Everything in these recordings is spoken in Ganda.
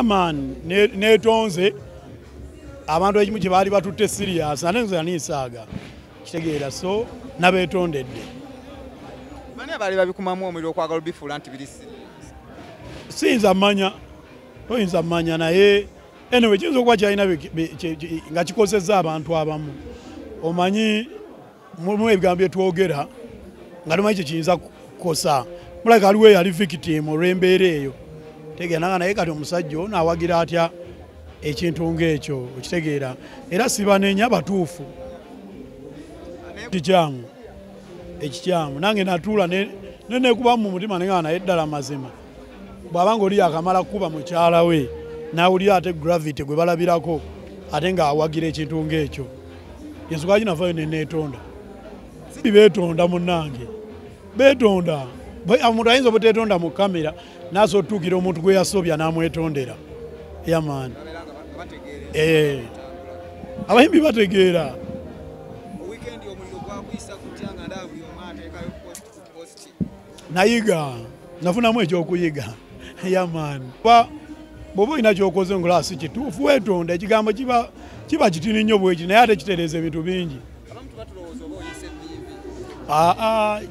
Man netonze abantu ekimu kye baali batutte serious ate nze yanisaaga kitegeera so nabetondedde. Bani abaali babikumamu omuliro okwagala obifuula nti biri serious? Siyinza mmanya, toyinza mmanya naye anyway kiyinza okuba kyalina nga kikozesezza abantu abamu. Omanyi mulimu ebigambo bye twogera nga tomanyi kye kiyinza kukosa. Mulabika aliwo eyali victim olw'embeera eyo. Tegeera naye kati omusajja ono awagira atya ekintu ng'ekyo okitegeera era sibanenya batuufu. Kikyamu ekikyamu nange natuula nenekubamu mu mutima nenga naye ddala mazima bw'abanga oli yakamala kukuba mukyala we n'awulira ate gravity gwe balabirako ate ng'awagira ekintu ng'ekyo ensonga lwaki navaayo neneetonda. Si beetonda munnange, beetonda. Omuntu ayinza obuteetonda mu kamera n'asobola otuukira omuntu gwe yasobya n'amwetondera. Yamaani abayimbi bategeera. Nayiga, nafunamu ekyokuyiga. Yamaani bw'oba olina ky'okoze ng'olaba si kituufu weetonda, ekigambo kiba kitini nnyo bweki naye ate kitereeza ebintu bingi.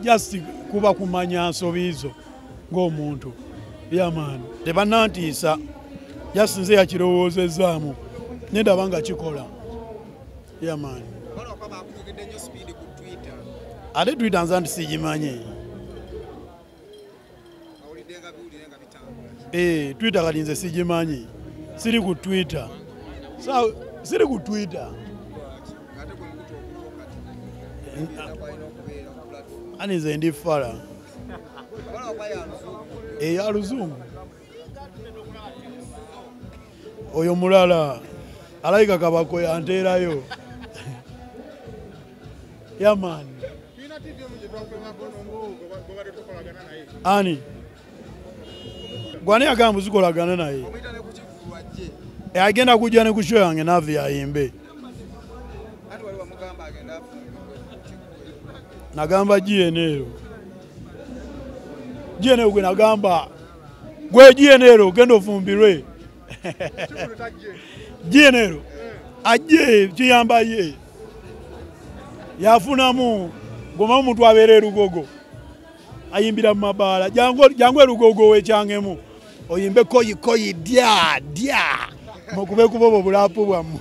Just kuba kumanya nsobi zo ng'omuntu. Yamaani tebannantiisa, just nze yakirowoozezaamu nendaba nga kikola. Yamaani ate Twitter nze nti sigimanyi. Twitter kati nze sigimanyi, siri ku Twitter. Siri ku Twitter. Ani nze ndi fala. Ya luzungu. Oyo mulala alayika kabako yanteerayo. Yamaani. Ani? Gwani agamba zikolagana naye? Agenda kujja ne ku show yange Navi ayimbe. Nagamba GNL. GNL gwe nagamba gwe GNL ogenda ofumbirwe. GNL ajje kiyamba ye. Yafunamu goma omuntu abeera erugogo. Ayimbira mu mabaala jangu erugogo wekyangemu oyimbe koyi koyi dya dya mukube kuba obulapu bwammwe.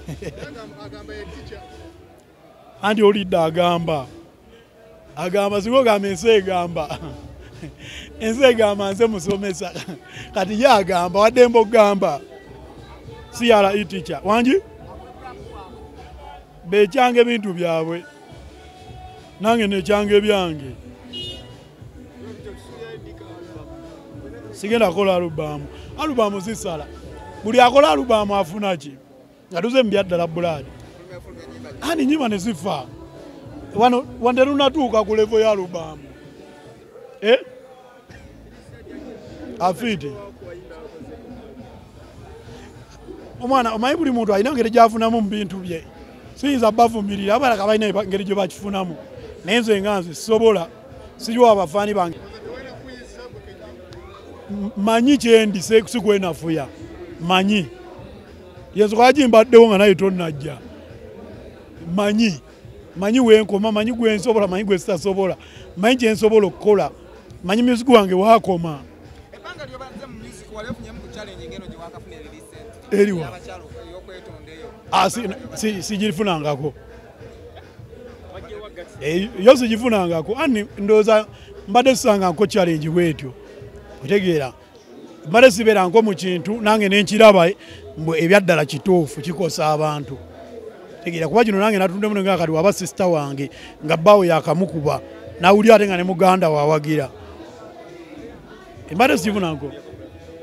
Anti olidde agamba agamba singa ogamba ensi egamba ensi egamba nze musomesa kati ye agamba waddembe okugamba CRE teacher wangi bekyanga ebintu byabwe nange nekyanga ebyange. Sigenda kukola alubamu. Alubamu zisala. Buli akola alubamu afuna ki? Nga tuze mu byaddala bulaadi. Ani nnyimba ne zifa. Wano terunatuuka ku level ya alubamu. Afiite. Omwana omanyi buli muntu alina engeri gy'afunamu mu bintu bye. Siyinza bavumirira abalala balina engeri gye bakifunamu. Naye nze nga nze sisobola. Siriwa abafaani bange. Manyi kyendi sikwenafuya manyi yensonga lwaki mbaddewo nga naye tonnajja. Manyi manyi wenkoma, manyi gwensobola, manyi gwe sitasobola, manyi kyensobola okukola, manyi music wange waakoma. Eriwa sigifunangako yo sigifunangako ani ndowooza mbadde sisangako challenge bwetyo. Otegeera mbadde sibeeranko mu kintu nange nenkiraba mbwe ebyaddala kituufu kikosa abantu. Tegeera kuba kino nange natundemu nga kati waba sister wange nga bbaawe yakamukuba nawulira ate nga ne muganda waawagira. Mbadde sifunanko,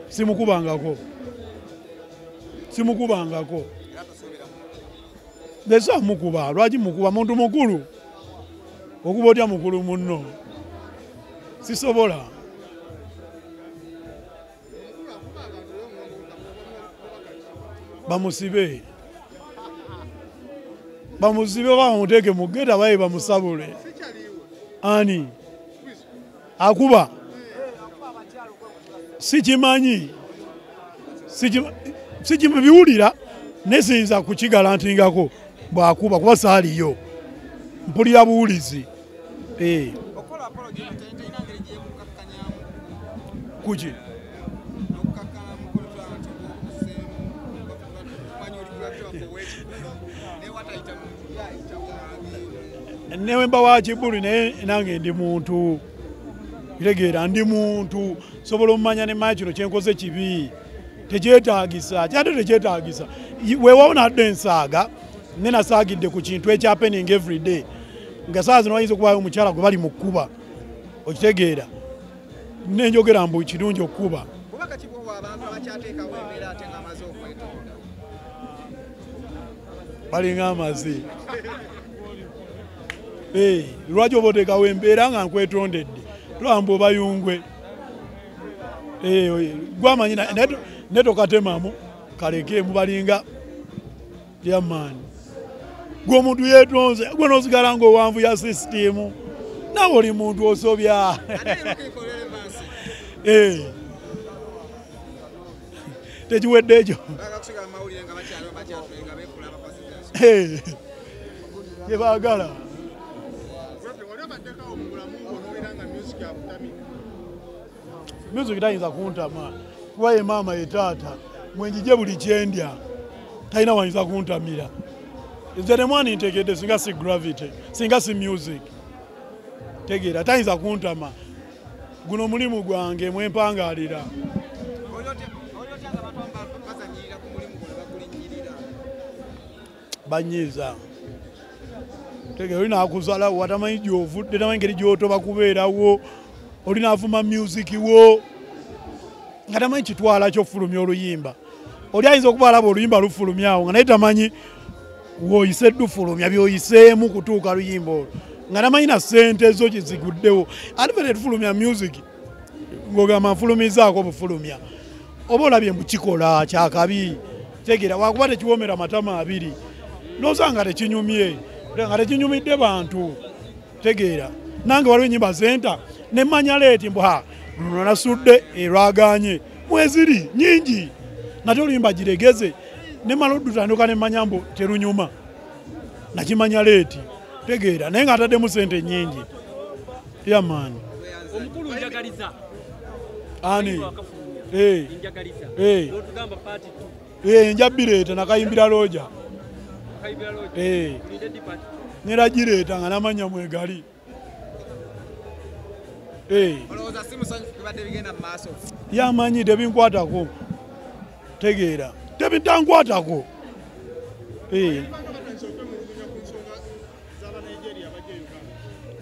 simukubangako, simukubangako. Nze mukuba, lwaki mukuba? Muntu mukulu okuba otya mukulu munno? Sisobola. Bamusibe. Bamusibe oba bamuteeke mu ghetto baye bamusabule. Ani? Akuba? Sikimanyi. Sikibiwulira nesiyinza kukigalantingako bwakuba kuba saaliyo. Mpulira buwulizi. Okola apology terina ngeri gy'ekukakkanyamu. Kuki? Newe mba wa kibuli naye nange ndi muntu. Kitegeera ndi muntu. Sobola omumanya ne mmanyi kino kyenkoze kibi. Tekyetaagisa, kyate tekyetaagisa. Weewaawo nadde nsaaga, ne nasaagidde ku kintu ekya happening every day. Nga saawa zino wayinza okubaayo omukyala gwe bali mu kkuba. Okitegeera. Nenjogera mbu kirungi okkuba. Bubaka ki bw'owa abantu abakyateekawo embeera ate ng'amaze okwetonda? Balinga amazi. Lwaki oba oteekawo embeera nga nkwetondedde? Tulaba obayungwe. Gwamanyi naye tokatemamu kaleke mubalinga lyamaanyi. Gwe omuntu yeetonze, gwe n'osigala ng'owanvu ya sisitimu. Naawe oli muntu osobya. Tekiwedde ekyo. Kye baagala. Music tayinza kuntama kuba ye maama ye taata mwenjije buli kyendya talina wayinza kuntamira. Nze ne mwana ntegedde singa si Gravity, singa si music. Tegeera tayinza kuntama. Guno omulimu gwange mwempangalira. Banyiiza. Tegeera olina akuzala watamanyi gy'ovudde tamanyi ngeri gy'otoba kubeerawo. Olina avuma music wo nga tamanyi kitwala ky'ofulumya oluyimba. Oli ayinza okuba alaba oluyimba lufulumyawo nga naye tamanyi w'oyise lufulumya by'oyiseemu kutuuka luyimba olwo. Nga tamanyi na ssente zo kiziguddewo. Ate ffe tetufulumya music ng'ogamba nfulumizaako bufulumya. Oba olabye mbu kikola kyakabi. Tegeera wakuba tekiwoomera matama abiri. N'osanga tekinyumye. Nga tekinyumidde bantu. Tegeera. Nange waliwo ennyimba zenta ne mmanya leeti mbu ha luno nasudde erwagaanye. Mweziri nnyingi. Nate oluyimba giregeze ne mmala oddutandika ne mmanya mbu terunyuma. Nakimanya leeti. Tegeera naye ng'ataddemu ssente nnyingi. Yamaani. Omukulu njagaliza. Ani? Njagaliza. N'otugamba part 2. Nja bireeta nakayimbira Roja. Akayimbira Roja. Tulinde di part 2. Nera gireeta nga n'amannya mwegali. Olowooza si musanyufu bibadde bigenda mu maaso? Yamanyi tebinkwatako. Tegeera. Tebitankwatako.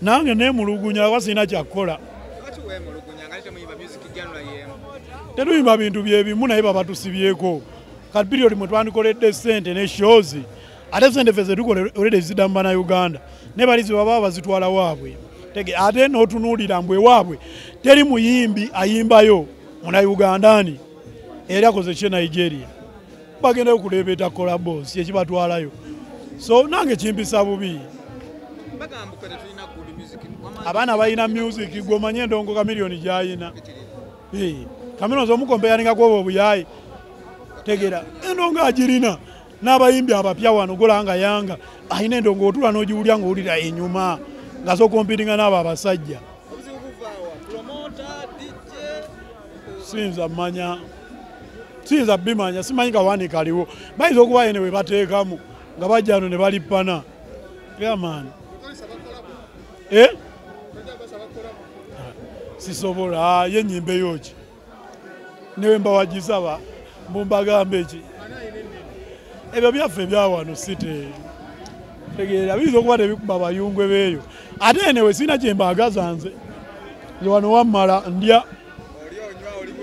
Nange neemulugunya kuba sirina kyakukola. Lwaki weemulugunya nga temuyimba music genre y'emu? Tetuyimba bintu byebimu naye babatusibyeko. Kati period mwe twandikoledde ssente ne shows. Ate ssente ffe zetukola already zidda mu Bannayuganda. Ne bali ze baba bazitwala waabwe. Ate n'otunuulira mbu ewaabwe teri muyimbi ayimbayo Munnayugandani era akoze kye Nigeria. Bagendayo kuleebeeta collabos kyekibatwalayo. So nange kimpisa bubi. Abaana balina music gw'omanye endongo Chameleone gy'ayina. Chameleone omukompeyaringa kwobwo obuyaayi. Tegeera endongo agirina n'abayimbi abapya wano golaba nga Yanga alina endongo otula n'ogiwulira ng'owulira enyuma nga sokompiringa n'abo abasajja. Siyinza mmanya, siyinza bimanya, simanyi kawaani kaliwo. Bayinza okuba ene we bateekamu nga bajja wano ne balippana. Yamaani. Sisobola ye nnyimba eyo ki? Newe mbawagisaba mbu mbagambe ki? Ebyo byaffe ebya wano si tegeera biyinza okuba tebikuba bayungwe beeyo. Ate enewe sirina kye mbaagaza nze. Nze wano wammala ndya.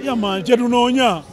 Yamaani kye tunoonya.